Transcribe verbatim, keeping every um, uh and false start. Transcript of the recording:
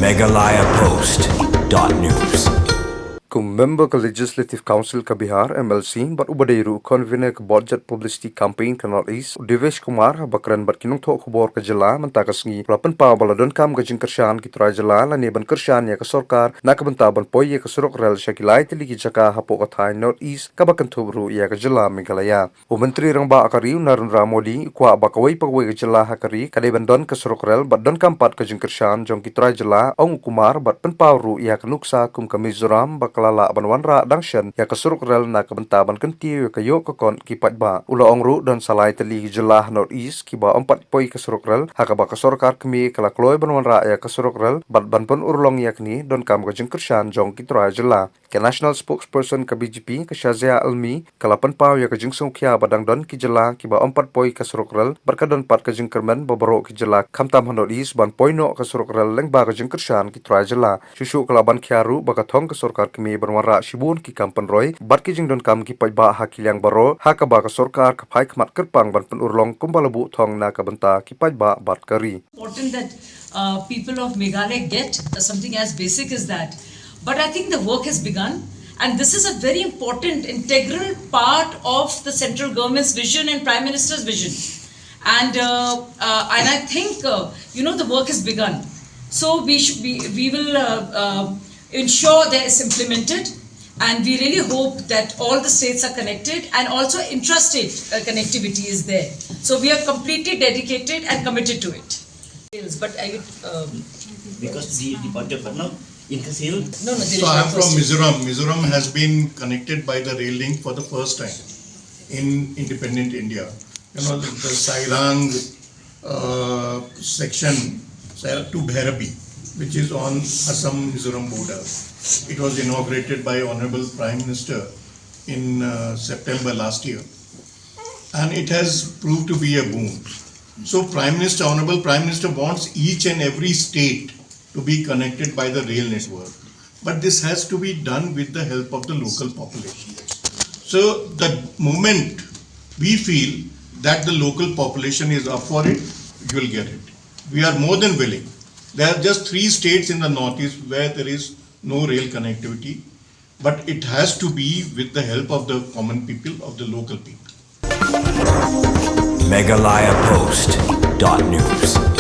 Meghalaya Post dot news. Kum member ka Legislative Council ka Bihar, M L C, bad uba dei ruh convener ka Budget Publicity Campaign ka North East, u Devesh Kumar, ba kren bad ki nongthoh khubor ka jylla mynta ka sngi, u la pynpaw ba la donkam ka jingkyrshan ki trai jylla lane ban kyrshan ïa ka sorkar na ka bynta ban poi ïa ka surok rel sha ki lai tylli ki jaka hapoh ka thaiñ North East kaba kynthup ruh ïa ka jylla Meghalaya. U Myntri Rangbah ka ri u Narendra Modi u kwah ba kawei pa kawei ka jylla ha ka ri ka dei ban don ka surok rel bad donkam pat ka jingkyrshan jong ki trai jylla, ong u Kumar, bad pynpaw ruh ïa ka nuksa kum ka Mizoram ba ka la lah ban wanrah dang shen ïa ka surok rel na ka bynta ban kyntiew ïa ka ïoh ka kot ki paidbah. U la ong ruh don sa lai tylli ki jylla ha North East kiba ym pat poi ka surok rel, ha kaba ka sorkar kmie ka la kloi ban wanrah ïa ka surok rel bad ban pynurlong ïa kane donkam ka jingkyrshan jong ki trai jylla. Ka National Spokesperson ka B J P ka Shazia Almi ka la pynpaw ïa ka jingsngewkhia ba dang don ki jylla kiba ym pat poi ka surok rel bad ka don pat ka jingkyrmen ba baroh ki jylla khamtam ha North East ban poi noh ka surok rel lyngba ka jingkyrshan ki trai jylla. Shuh shuh ka la ban khia ruh ba ka thong ka sorkar kmie ban wanrah shibun ki kam pynroi bad ki jingdonkam ki paidbah ha ki liang baroh, ha kaba ka sorkar ka phai khmat kyrpang ban pynurlong kumba la buh thong na ka bynta ki paidbah bad ka ri. Important that uh, people of Meghalaya get uh, something as basic as that. But I think the work has begun, and this is a very important, integral part of the central government's vision and Prime Minister's vision. And uh, uh, and I think uh, you know the work has begun. So we should we, we will uh, uh, ensure that it's implemented, and we really hope that all the states are connected and also intrastate uh, connectivity is there. So we are completely dedicated and committed to it. But are you? Um, Because the, the budget, but now in Kasil. No, no, there is So no I'm from question. Mizoram. Mizoram has been connected by the rail link for the first time in independent India. You know, the, the Sairang uh, section Sairang to Bhairabi, which is on Assam Mizoram border. It was inaugurated by Honorable Prime Minister in uh, September last year, and it has proved to be a boon. So, Prime Minister, Honorable Prime Minister wants each and every state to be connected by the rail network. But this has to be done with the help of the local population. So, the moment we feel that the local population is up for it, you will get it. We are more than willing. There are just three states in the Northeast where there is no rail connectivity, but it has to be with the help of the common people, of the local people. Meghalaya Post dot news.